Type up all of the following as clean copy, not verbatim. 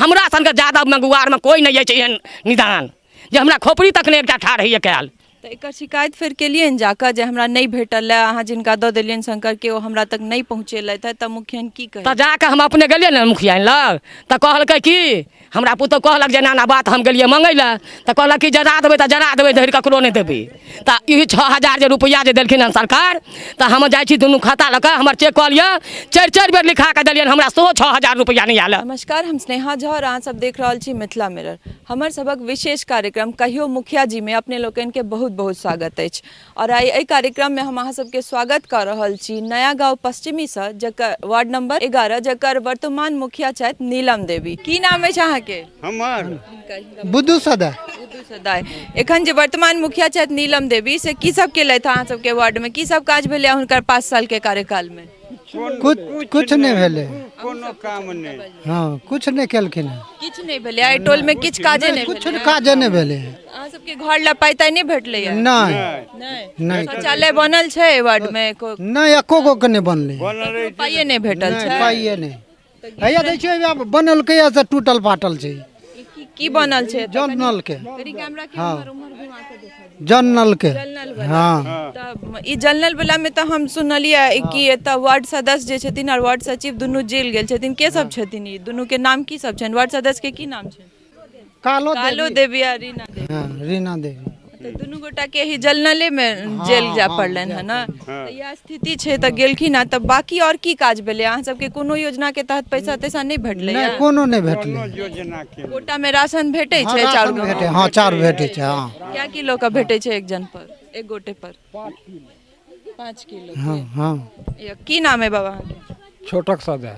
हमरा सनके जादा मगुआरमे कोइ नहि अछि एहन निदान जे हमरा खोपड़ी तक नहि एकटा ठाढ़ होइए कयल। तऽ एकर शिकायत फेर केलियनि जाकऽ जे हमरा नहि भेटल है, अहाँ जिनका दऽ देलियनि शंकरके ओ हमरा तक नहि पहुँचेलथि है, तऽ मुखियाइन की कहै? तऽ जाकऽ हम अपने गेलियै ने मुखियाइन लग तऽ कहलकै की हमरा पुतहु कहलक जे एना एना बात, हम गेलियै मङ्गै लए तऽ कहलक कि जरा देबै तऽ जरा देबै, धरि ककरो नहि देबै। तऽ ई 6000 जे रुपैआ जे देलखिन हन सरकार, तऽ हम जाइ छी दुनू खाता लऽ कऽ, हमर चेक कऽ लिअ, चारि चारि बेर लिखा कऽ देलियनि, हमरा सेहो 6000 रुपैआ नहि आयल। नमस्कार, हम स्नेहा झा और अहाँ सब देख रहल छी मिथिला मिरर। हमर सभक विशेष कार्यक्रम कहियो मुखिया जी में अपने लोकनि के बहुत बहुत स्वागत अछि। और आइ एहि कार्यक्रम में हम अहाँ सबके स्वागत कऽ रहल छी नया गाँव पश्चिमी सँ, जकर वार्ड नंबर 11, जकर वर्तमान मुखिया छथि नीलम देवी। की नाम अछि अहाँके? हमर बुद्धू सदा। बुद्धू सदाय। एखन जे वर्तमान मुखिया छथि नीलम देवी, से की सब केलथि अहाँ सबके वार्ड में? की सब काज भेलै हुनकर 5 साल के कार्यकाल में? कुछ कुछ नहि भेलै, कोनो काम नहि। हँ, कुछ नहि केलखिन हँ। किछु नहि भेलै एहि टोल में? किछु काजे नहि? कुछ काजे नहि भेलै। अहाँ सबके घर लए पाइ ताइ नहि भेटलै? नहि नहि। शौचालय बनल छै एहि वार्ड में एको? नहि, एको गो के नहि बनलै। पाइए नहि भेटल छै? पाइए नहि। हैया दै छियै, आब बनलकै से टूटल फाटल छै। की बनल छै? जल नल के। हँ, जल नल के। हँ, तऽ ई जल नल वाला मे तऽ हम सुनलियै कि एतऽ वार्ड सदस्य जे छथिन आओर वार्ड सचिव दुनू जेल गेल छथिन। के सब छथिन ई दुनू के नाम की सब छनि? वार्ड सदस्य के की नाम छनि? कालो कालो देवी आ रीना देवी। हँ, रीना देवी। तऽ दुनू गोटा के ही जलनले में जेल जाय पड़लनि हँ ने? तऽ इएह स्थिति छै। तऽ गेलखिन हँ तऽ बाकी आओर की काज भेलै अहाँ सबके? कोनो योजना के तहत पैसा तैसा नहि भेटलै? नहि, कोनो नहि भेटलै योजना के। कोटा में राशन भेटै छै? चाउर राशन भेटै? हँ, चाउर भेटै छै। हँ। क्या किलो के भेटै छै एक जन पर, एक गोटे पर? 5 किलो। हँ हँ। की नाम है बाबा अहाँके? छोटक सदा।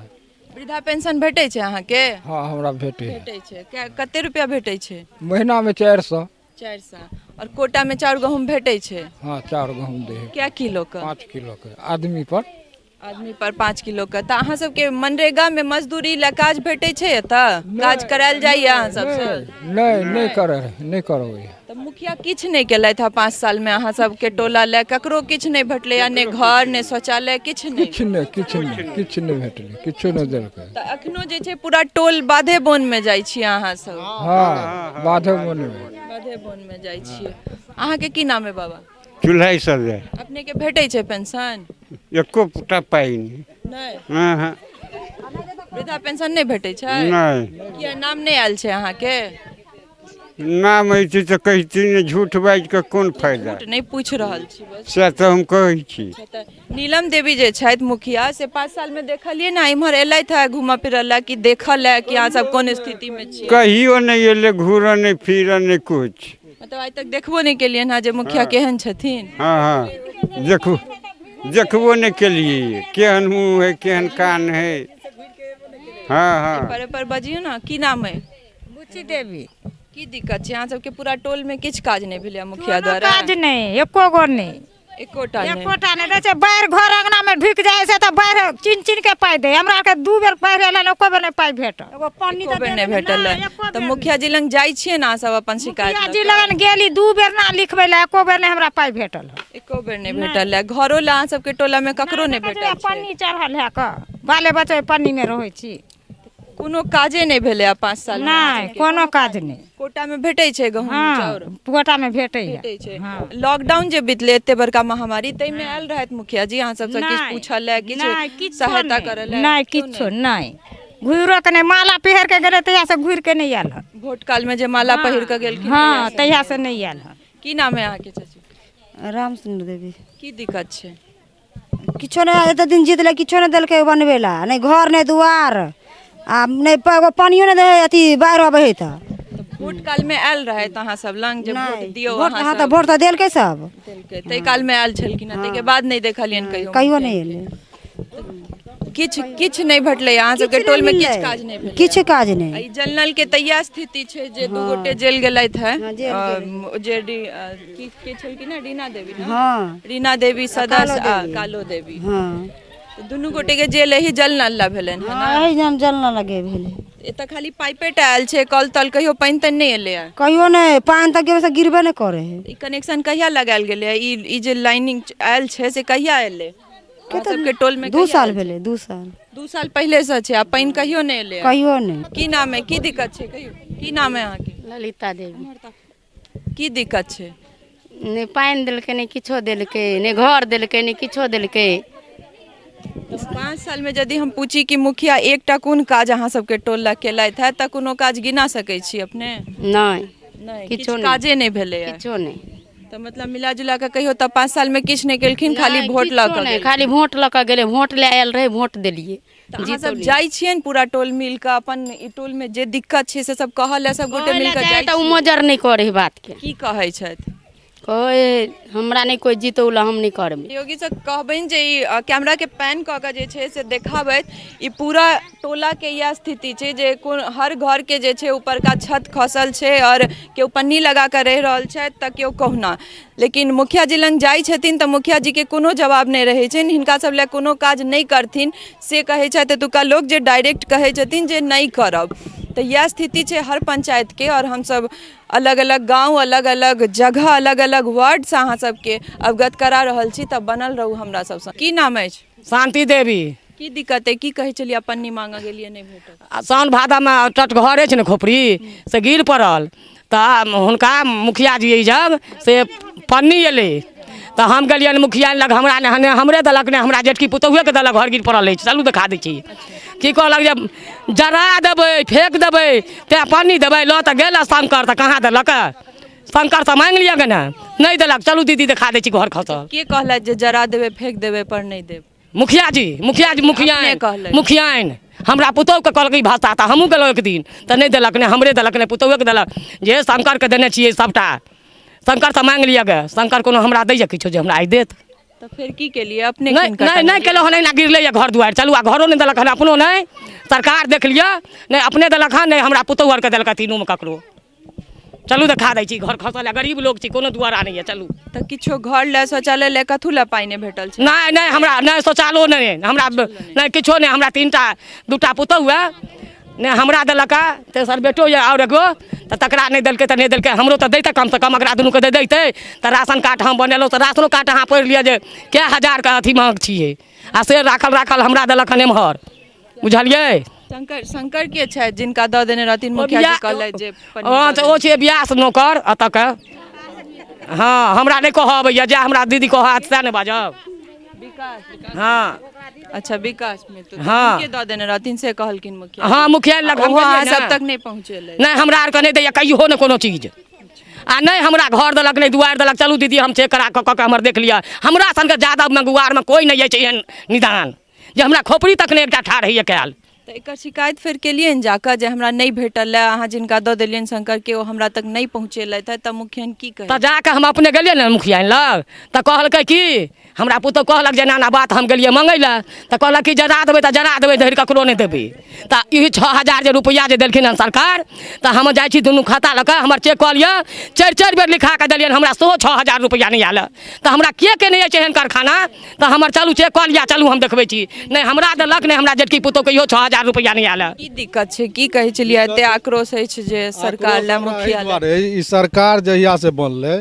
वृद्धा पेंशन भेटै छै अहाँके? हँ, हमरा भेटै। भेटै छै? कते रुपया भेटै छै महीनामे? 400। 400। और कोटा में चाउर गहूम भेटै छै? हँ, चाउर गहूम दै है। क्या किलो के? 5 किलो के आदमी पर। आदमी पर 5 किलो के। तऽ अहाँ सबके मनरेगा में मजदूरी लए काज भेटै छै? एतऽ काज करायल जाइए अहाँ सबसँ? नहि, नहि करै, नहि करबै। तऽ मुखिया किछु नहि केलथि हँ 5 साल में अहाँ सबके टोला लए? ककरो किछु नहि भेटलै, ने घर ने शौचालय, किछु नहि? किछु नहि, किछु नहि, किछु नहि भेटलै, किछु नहि देलकै। तऽ अखनो जे छै पूरा टोल बाधे बोन में जाइ छियै अहाँ सब? हँ, बाधे बोन मे। बाधे बोन में जाइ छियै। अहाँके की नाम है बाबा? चूल्हा सब जाय। अपने के भेटै छै पेंशन? एको टा पाइ नहि। नहि? हँ हँ। वृद्धा पेंशन नहि भेटै छै? नहि। किया, नाम नहि आयल छै अहाँके? नाम अइतै तऽ कहिती ने, झूठ बाजि कऽ कोन फायदा? झूठ नहि पूछि रहल छी बस। सएह तऽ हम कहै छी। तऽ नीलम देवी जे छथि मुखिया, से 5 साल में देखलियै ने इम्हर एलथि है घूमऽ फिरऽ लए कि देखऽ लए कि अहाँ सब कोन स्थिति में छी? कहियो नहि एलै, घूरऽ नहि फिरऽ नहि किछु। मतलब आइ तक देखबो नहि केलियनि हँ जे मुखिया केहन छथिन? हँ हँ, देखू, देखबो नहि केलियै, केहन मुँह है, केहन कान है। हँ हँ। पर पर बजियौ ने। की नाम है? बुच्ची देवी। की दिक्कत छै अहाँ सबके पूरा टोल में? किछु काज नहि भेलै मुखिया कोनो द्वारा? काज नहि, एको गो नहि। एकोटा नहि? एकोटा नहि दै छै। बाढ़ि घर अंगना में ढुकि जाइ छै तऽ बाढ़ि चिन चिन के पाइ दै। हमरा आरके 2 बेर बाढ़ि एलै, एको बेर नहि पाइ भेटल, एगो पानि एको बेर नहि भेटल है? तऽ मुखिया जी लग जाइ छियै ने अहाँ सब अपन शिकायत मुखिया लऽ जी कऽ? लगन गेली 2 बेर ना लिखबै लए, एको बेर नहि हमरा पाइ भेटल। एको बेर नहि भेटल है? घरो लए अहाँ सबके टोला में ककरो नहि भेटल छै? पन्नी चढ़ल है कऽ, बाले बच्चे पन्नी में रहै छी। कोनो काजे नहि भेलै आ 5 साल में अहाँ नहि सबके? कोनो काज नहि। कोटा में भेटै छै गहूम चाउर? हँ, कोटा में भेटै है। भेटै छै। हँ। लॉकडाउन जे बितलै, एते बड़का महामारी, ताहिमे आयल रहथि मुखिया जी अहाँ सबसँ किछु नहि, पूछऽ लए, किछु नहि, किछो सहायता नहि, करऽ लए? नहि, किछो नहि, घुरो के नहि। माला पहिर के गेलै तहिया से घुरि के नहि आयल हन। भोट काल में जे माला पहिर कऽ गेलखिन? हँ, तहिया से नहि आयल हन। की नाम है अहाँके चाची? राम सुन्दर देवी। की दिक्कत छै? किछो नहि। एते दिन जीतलै, किछो नहि देलकै बनबै लए, नहि घर नहि दुआर आ नहि एगो पानियो नहि दै हइ, अथी बाढ़ि अबै हइ तऽ। भोट काल में आयल रहथि अहाँ सब लग जे भोट दियौ? भोट अहाँ हँ, तऽ सब भोट तऽ देलकै सब देलकै, ताहि काल में आयल छलखिन हँ, ताहिके बाद नहि देखलियनि कहियो? कहियो नहि एलै। किछु किछु नहि भेटलै अहाँ सबके टोल में? किछु काज नहि भेलै? किछु काज नहि। आ ई जनरल के तऽ इएह स्थिति छै जे 2 गोटे जेल गेलथि है। हँ, जेल जे की के छलखिन हँ, रीना देवी ने? हँ। रीना देवी सदस्य कालो आ देवी। कालो देवी। हँ। तऽ दुनू गोटे के जेल एही जल नल ला भेलनि हँ ने? एहि जन जल न लगे भेलै। एतऽ खाली पाइपे टा आयल छै, कल तल कहियो पानि तानि नहि एलै हँ? कहियो नहि, पानि तऽ गिरबे से गिरबे नहि करै है। ई कनेक्शन कहिया लगायल गेलै? ई जे लाइनिंग आयल छै से कहिया एलै? अहाँ सबके टोल में 2 साल भेलै, 2 साल। 2 साल पहिले से छै आ पानि कहियो नहि एलै? कहियो नहि। की नाम है, की दिक्कत छै कहियो? की नाम है अहाँके? ललिता देवी। की दिक्कत छै? नहि पानि देलकै, नहि किछो देलकै, नहि घर देलकै, नहि किछो देलकै। 5 साल में यदि हम पूछी कि मुखिया एकटा कोन काज अहाँ सबके टोल लए केलथि है, तऽ कोनो काज गिना सकै छी अपने? नहि, नहि, किछो किछु नहि। काजे नहि भेलै। किछो नहि। तऽ मतलब मिला जुला कऽ कहियो तऽ 5 साल में किछु नहि केलखिन, खाली वोट लऽ कऽ गेल? खाली वोट लऽ कऽ गेलै। वोट लए आयल रहै, वोट देलियै। तऽ अहाँ सब जाइ छियनि पूरा टोल मिल कऽ अपन ई टोल में जे दिक्कत छै से सब कहऽ लए? सब गोटे मिल कऽ जाइ तऽ ओ मोजर नहि करै बात के। की कहै छथि? कहै हमरा नहि कोइ जीतौला, हम नहि करबै। योगी से कहबनि जे ई कैमरा के पैन कऽ के जे छै से देखाबैत, ई पूरा टोला के इएह स्थिति छै जे कोन हर घर के जे छै ऊपरका छत खसल छै और केओ पन्नी लगा कऽ रहि रहल छथि तऽ केओ कहुना। लेकिन मुखिया जी लग जाइ छथिन तऽ मुखिया जी के कोनो जवाब नहि रहै छनि। हिनका सब लए कोनो काज नहि करथिन से कहै छथि एतुका लोक, जे डायरेक्ट कहै छथिन जे नहि करब। तऽ इएह स्थिति छै हर पंचायत के और हमसब अलग अलग गाँव, अलग अलग जगह, अलग अलग वार्डसँ अहाँ सबके अवगत करा रहल छी। तऽ बनल रहू हमरा सबसँ। की नाम अछि? शान्ति देवी। की दिक्कत अइ? की कहै छलियै? पन्नी मांगऽ गेलियै, नहि भेटल। आ साउन भादवमे टट घर अछि ने, खोपड़ी से गिर पड़ल, तऽ हुनका मुखिया जी जब से पन्नी एलै तऽ हम गेलियनि मुखिया लग। हमरा नहि हमरे देलक, नहि हमरा जेठकी पुतहुएके देलक। घर गिर पड़ल अछि, चलू देखा दै छी। की कहलक? जे जरा देबै, फेक देबै, तैँ पन्नी देबै। लऽ तऽ गेल शंकर, तऽ कहाँ देलक? शंकर तऽ माँगि लिअ गने, नहि देलक। चलू दीदी, देखा दै छी घर खसल। के कहलथि जे जरा देबै, फेक देबै पर नहि देब? मुखिया जी, मुखिया जी, मुखिया मुखियाइन हमरा पुतहुके कहलक ई भाषा। तऽ हमहूँ गेलहुँ एक दिन तऽ नहि देलक, नहि हमरे देलक, नहि पुतहुएके देलक। जे शंकरके देने छियै सभटा, शंकर तऽ माँगि लिअ गे। शंकर कोनो हमरा दैए किछो जे हमरा आइ देत? तऽ फेर की केलियै अपने? नहि, नहि, नहि केलहुँ हन। एहिना गिरलैए घर दुआरि। चलू, आ घरो नहि देलक हन अपनो नहि। सरकार देख लिअ, नहि अपने देलक हन, नहि हमरा पुतहु आरके देलक, तीनूमे ककरो। चलू देखा दै छी, घर खसल। गरीब लोक छी, कोनो दुआरा नहि यऽ। चलू। तऽ किछो घर लए, शौचालय लए, कथू लए पाइ नहि भेटल छै? नहि, नहि, हमरा नहि शौचालयो नहि, हमरा नहि किछो नहि। हमरा 3टा, 2टा पुतहु यऽ, नहि हमरा देलक। तेसर बेटो यऽ आओर एगो, तऽ तकरा नहि देलकै तऽ नहि देलकै। हमरो तऽ दैतै कमसँ कम, एकरा दुनूके दऽ दैतै तऽ राशन कार्ड हम बनेलहुँ तऽ राशनो कार्ड अहाँ पढ़ि लिअ जे कए हजारके अथीमे छियै, आ से राखल राखल हमरा देलक हन एम्हर, बुझलियै? शंकर, शंकर के छथि जिनका दऽ देने रहथिन मुखिया जी? कहलथि जे हँ, तऽ ओ छियै व्यास नौकर एतऽके। हँ, हमरा नहि कहऽ अबैए, जे हमरा दीदी कहत सएह ने बाजब। हँ। अच्छा, विकास में तो हँ। के दऽ देने रहथिन से कहलखिन मुखिया? हँ, मुखिया लग हम ओहो अहाँ गेलियै सब ने। तक नहि पहुँचेलै? नहि, हमरा आरके नहि दैया कहियो ने कोनो चीज, आ नहि हमरा घर देलक, नहि दुआरि देलक। चलू दीदी, हम चेक करा कऽ कऽ हमर देख लिअ। हमरा सनके जादा मंगुआरमे कोइ नहि अछि एहन निदान जे हमरा खोपड़ी तक नहि एकटा ठाढ़ होइए कयल। तऽ एकर शिकायत फेर केलियनि जाकऽ जे हमरा नहि भेटल है, अहाँ जिनका दऽ देलियनि शंकर के, ओ हमरा तक नहि पहुँचेलथि है? तऽ मुखिया की कहै? तऽ जाकऽ हम अपने गेलियै ने मुखिया लग तऽ कहलकै की, हमरा पुतहु कहलक जे एना एना बात। हम गेलियै मङ्गै लए तऽ कहलक कि जरा देबै तऽ जरा देबै, धरि ककरो नहि देबै। तऽ ई 6000 जे रुपैआ जे देलखिन हन सरकार, तऽ हम जाइ छी दुनू खाता लऽ कऽ, हमर चेक कऽ लिअ। 4 4 बेर लिखा कऽ देलियनि, हमरा सेहो 6000 रुपैआ नहि आयल। तऽ हमरा के केने अछि एहन कारखाना? तऽ हमर चलू चेक कऽ लिअ, चलू हम देखबै छी। नहि हमरा देलक, नहि हमरा जेठकी पुतहुके इहो 6000 रुपैआ नहि आयल। की दिक्कत छै? की कहै छलियै? एते आक्रोश अछि जे सरकार लए, मुखिया लए? दुआरे ई सरकार जहियासँ बनलै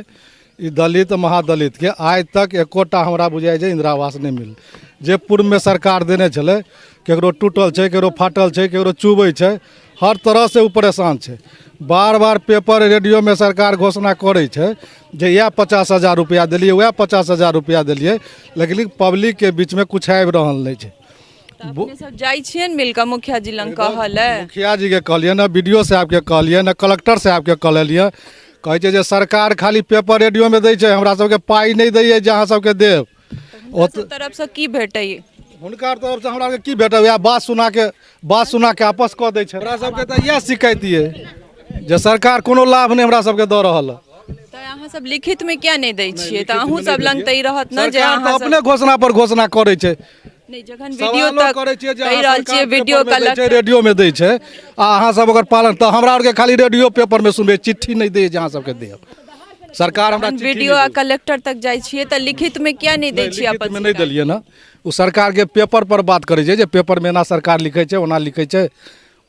ई दलित महादलितके, आइ तक एकोटा हमरा बुझाइ छै इन्दिरा आवास नहि मिललै। जे पूर्वमे सरकार देने छलै, ककरो टूटल छै, ककरो फाटल छै, ककरो चुबै छै, हर तरहसँ ओ परेशान छै। बार बार पेपर रेडियोमे सरकार घोषणा करै छै जे इएह 50,000 रुपैआ देलियै, उएह 50,000 रुपैआ देलियै, लेकिन पब्लिकके बीचमे किछु आबि रहल नहि छै। तऽ अपने सब जाइ छियनि मिल कऽ मुखिया जी लग कहऽ लए? मुखिया जीके कहलियै ने, बी डी ओ साहेबके कहलियै ने, कलेक्टर साहेबके कहलियै। कहै छै जे सरकार खाली पेपर रेडियोमे दै छै, हमरा सबके पाइ नहि दैए जे अहाँ सबके देब। हुनका सब तरफसँ की भेटैए? हुनका तरफसँ हमरा आरके की भेटत? वएह बात सुनाके, बात सुनाके आपस कऽ दै छै। हमरा सबके तऽ इएह शिकायत ये जे सरकार कोनो लाभ नहि हमरा सबके दऽ रहल है। तऽ अहाँ सब लिखित मे किया नहि दै छियै? तऽ अहूँ सब लग तऽ ई रहत ने जे सरकार तऽ अहाँ सब अपने घोषणा पर घोषणा करै छै। नहि, जखन वीडियो सवालो तक करै छियै जे कहि अहाँ रहल सरकार छियै वीडियो पेपरमे दै छै, कलेक्टर रेडियोमे दै छै, आ अहाँ सब ओकर पालन तऽ हमरा आरके खाली रेडियो पेपरमे सुनबै, चिट्ठी नहि दै जे अहाँ सबके देब सरकार हमरा जखन चिट्ठी। वीडियो आ कलेक्टर तक जाइ छियै तऽ लिखित मे किया नहि दै छियै अपन लिखितमे नहि देलियै ने। ओ सरकारके पेपर पर बात करै छै जे पेपरमे एना सरकार लिखै छै, ओना लिखै छै,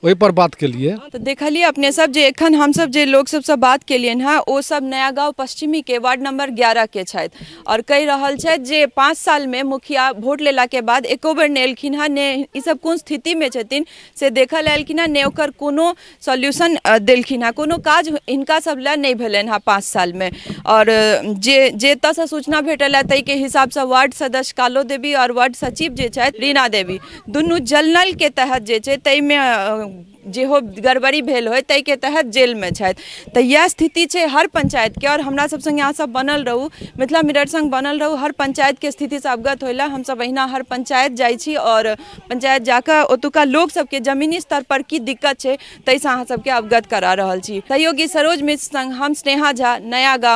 ओहिपर बात केलिए। तऽ देखलियै अपने सब जे एखन हमसब जे लोक सबसँ बात केलियनि हेँ ओ सब नया गाँव पश्चिमीके वार्ड नंबर 11 के छथि आओर कहि रहल छथि जे 5 सालमे मुखिया वोट लेलाके बाद एको बेर नहि एलखिन हेँ, ने ई सब कोन स्थितिमे छथिन से देखऽ लए एलखिन हेँ, ने ओकर कोनो सॉल्यूशन देलखिन हेँ, कोनो काज हिनका सब लए नहि भेलनि हेँ 5 सालमे। आओर जे एतऽसँ सूचना भेटल हेँ ताहिके हिसाबसँ वार्ड सदस्य कालो देवी आओर वार्ड सचिव जे छथि रीना देवी दुनू जलनलके तहत जे छै ताहिमे जेहो गड़बड़ी भेल होइ ताहिके तहत जेलमे छथि। तऽ इएह स्थिति छै हर पंचायतके। आओर हमरा सब सङ्गे अहाँ सब बनल रहू, मिथिला मिरर सङ्ग बनल रहू, हर पंचायतके स्थितिसँ अवगत होइ लए हमसब अहिना हर पंचायत जाइ छी आओर पंचायत जाकऽ ओतुका लोक सबके जमीनी स्तर पर की दिक्कत छै ताहिसँ अहाँ सबके अवगत करा रहल छी। सहयोगी सरोज मिश्र सङ्ग हम स्नेहा झा, नया गाँव।